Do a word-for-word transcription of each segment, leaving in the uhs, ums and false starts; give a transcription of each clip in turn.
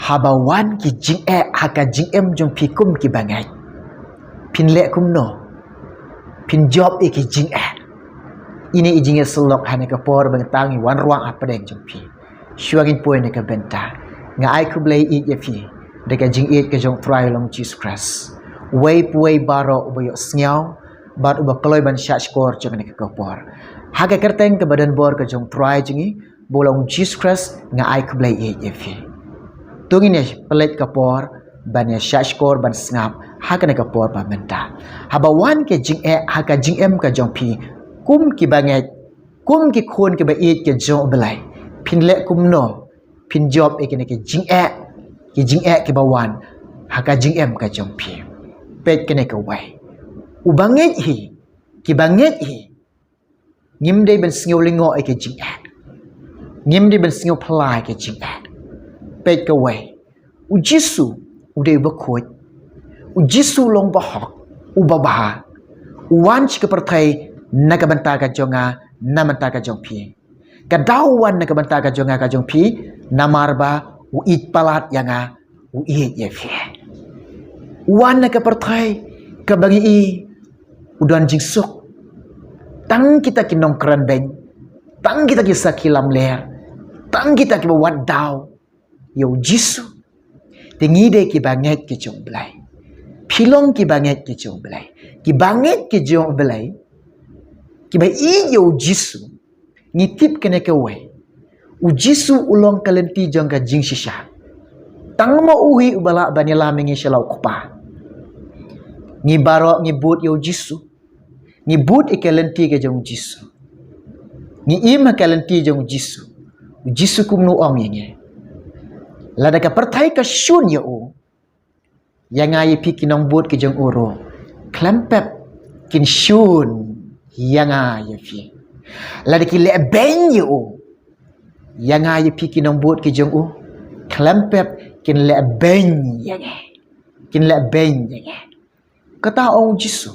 Haba wan ki jingeh ha ka jingim jong phi kum ki bangeit, phin leh kumno? Phin jop ïa ki jingeh. Ine i jingïasyllok ha kane ka por ba ngi tang ïa wan ruang hapdeng jong phi. Shuwa ngin poi na ka bynta, nga ai khublei ïa phi da ka jingïeit ka jong u Trai u Long Jisu Khrist. Uwei pa uwei baroh uba ïohsngew bad uba kloi ban shahshkor jong kane ka por, ha ka kyrteng kaba donbor ka jong u Trai jong ngi, u Long Jisu Khrist, nga ai khublei ïa phi. To ngin ïa pynleit ka por ban ïa shahshkor ban sngap ha kane ka por ba mynta. Haba wan ki jingeh ha ka jingim ka jong phi kum ki bangeit, kum ki khun kiba ïeit ki jong u Blei, phin leh kumno? Phin jop ïa kine ki jingeh, ki jingeh kiba wan ha ka jingim ka jong phi. Peit kane kawei. U bangeit hi, ki bangeit hi, ngim dei ban sngew lyngngoh ïa ki jingeh. Ngim dei ban sngew phylla ïa ki jingeh. Peit kawei. U Jisu u dei uba khuid. U Jisu u long bahok, uba bha. U wan sha ka pyrthei na ka bynta ka jong nga, na bynta ka jong phi. Ka daw u wan na ka bynta ka jong nga ka jong phi, namar ba u ïeit palat ïa nga, u ïeit ïa phi. U wan na ka pyrthei kaba ngi i u don jingsuk. Tang kita ki nongkren beiñ, tang kita ki sakhi lamler, tang kita kiba wad daw ïa u Jisu. Te ngi dei ki bangeit ki jong u Blei. Phi long ki bangeit ki jong u Blei. Ki bangeit ki jong u Blei, kiba ïeit ïa u Jisu, ngi tip kane kawei. U Jisu u long ka lynti jong ka jingshisha. Tang ma u hi uba lah ban ïalam ïa ngi sha la u Kpa. Ngi baroh ngi bud ïa u Jisu. Ngi bud ïa ka lynti ka jong u Jisu. Ngi im ha ka lynti jong u Jisu. U Jisu kumno u ong ïa ngi? Lada ka pyrthei ka shun ïa u, ïa nga ïa phi ki nongbud ki jong u ruh, khlem pep kin shun ïa nga ïa phi. Lada ki leh beiñ ïa u, ïa nga ïa phi ki nongbud ki jong u, khlem pep kin leh beiñ ïa ngi. Kin leh beiñ ïa ngi. Kata ong u Jisu.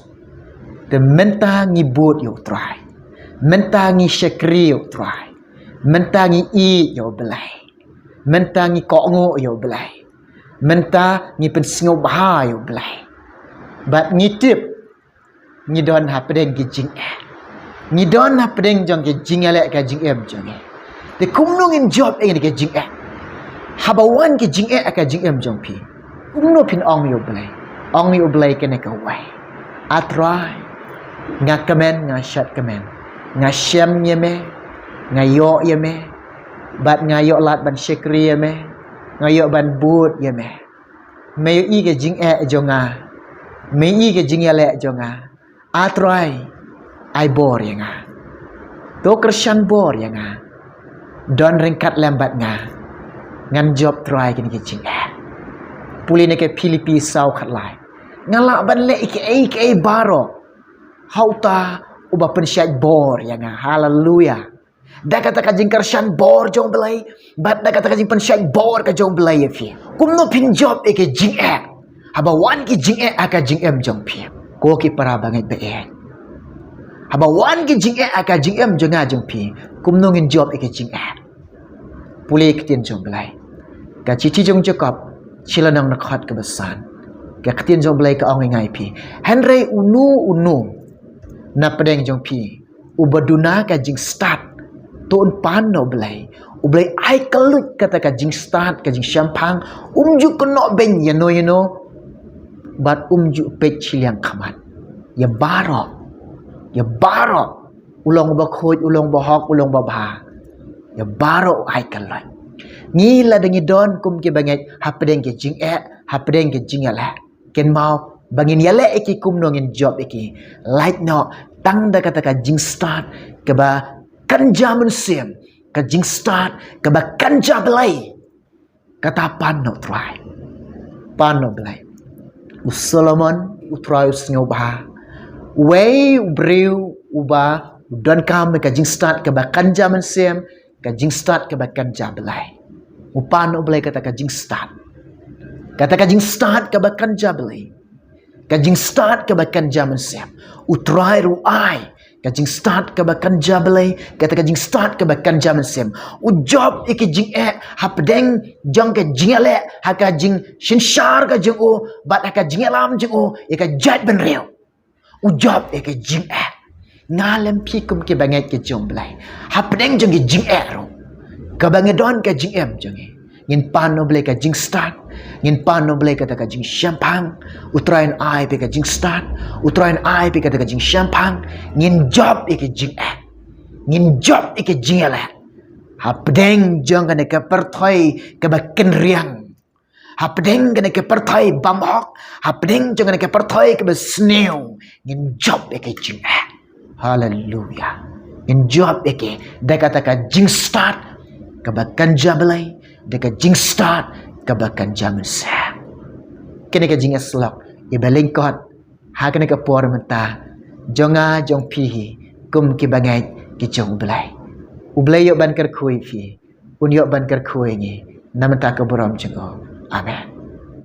Te mynta ngi bud ïa u Trai. Mynta ngi shakri ïa u Trai. Mynta ngi ïeit ïa u Blei. Mynta ngi kohnguh ïa u Blei. Mynta ngi pynsngewbha ïa u Blei. Bad ngi tip, ngi don hapdeng ki jingeh. Ngi don hapdeng jong ki jingïaleh ka jingim jong ngi. Te kumno ngin jop ïa kine ki jingeh? Haba wan ki jingeh ha ka jingim jong phi, kumno phin ong ïa u Blei? Ong ïa u Blei kane kawei. A Trai, nga kmen, nga shad kmen. Nga shem ïa me, nga ïoh ïa me. Bad nga ïoh lad ban shakri ïa me. Nga ïoh ban bud ïa me. Me ïohi ka jingeh jong nga. Me ïohi ka jingïaleh jong nga. A Trai, ai bor ïa nga. To kyrshan bor ïa nga. Don ryngkat lem bad nga. Ngan jop Trai kine ki jingeh. Pule na ka Philippi saw khatlai. Nga lah ban leh ïa kiei kiei baroh ha uta uba pynshait bor ïa nga. Haleluya. Da kata ka jingkyrshan bor jong u Blei, bad da kata ka jingpynshait bor ka jong u Blei ïa phi. Kumno phin jop ïa ki jingeh? Haba wan ki jingeh ha ka jingim jong phi, ko ki para bangeit ba ïeit. Haba wan ki jingeh ha ka jingim jong nga jong phi, kumno ngin jop ïa ki jingeh? Pule ka ktien jong u Blei. Ka shithi jong u Jakob, shi lynnong dkhot kaba san. Ka ktien jong u Blei ka ong ïa nga ïa phi. Hynrei uno uno na pdeng jong phi uba duna ka jingstad, to un pan na u Blei. U Blei ai kylluid kata ka jingstad, ka jingshemphang, um ju kynnoh beiñ ïano ïano, bad um ju peit shiliang khmat. Ïa baroh, ïa baroh, u long uba khuid, u long uba hok, u long uba bha. Ïa baroh u ai kylluid. Ngi lada ngi don kum ki bangeit hapdeng ki jingeh, hapdeng ki jingïaleh, kynmaw ba ngin ïaleh ïa ki kumno, ngin jop ïa ki. Lait noh tang da kata ka jingstad kaba kynja mynsiem, ka jingstad kaba kynja Blei. Kata pan na u Trai. Pan na u Blei. U Solomon, u Trai u sngewbha, uwei u briew uba u donkam ïa ka jingstad kaba kynja mynsiem, ka jingstad kaba kynja Blei. U pan na u Blei kata ka jingstad. Kata ka jingstad kaba kynja Blei. Ka jingstad kaba kynja mynsiem. U Trai ruh u ai Ka jingstad kaba kynja Blei, kata ka jingstad kaba kynja mynsiem. U jop ïa ka jingeh hapdeng jong ka jingïaleh ha ka jingsynshar ka jong u, bad ha ka jingïalam jong u ïa ka jaitbynriew. U jop ïa ka jingeh. Nga lem phi kum ki bangeit ki jong Blei, hapdeng jong ka jingeh ruh, kaba ngi don ka jingim jong ngi, ngin pan na U Blei ka jingstad. Ngin pan na U Blei kata ka jingshemphang. U Trai un ai phi ka jingstad. U Trai un ai phi kata ka jingshemphang. Ngin jop ïa ka jingeh. Ngin jop ïa ka jingïaleh. Hapdeng jong kane ka pyrthei kaba kynriang, hapdeng kane ka pyrthei bymhok, hapdeng jong kane ka pyrthei kaba sniew, ngin jop ïa ka jingeh. Haleluya. Ngin jop ïa ka da kata ka jingstad kaba kynja Blei, da ka jingstad kaba kynja mynsiem. Kane ka jingïasyllok iba lyngkot ha kane ka por mynta jong nga jong phi hi kum ki bangeit ki jong U Blei. U Blei ïoh ban kyrkhu ïa phi. Un ïoh ban kyrkhu ïa ngi na ka bynta ka burom jong u. Amen.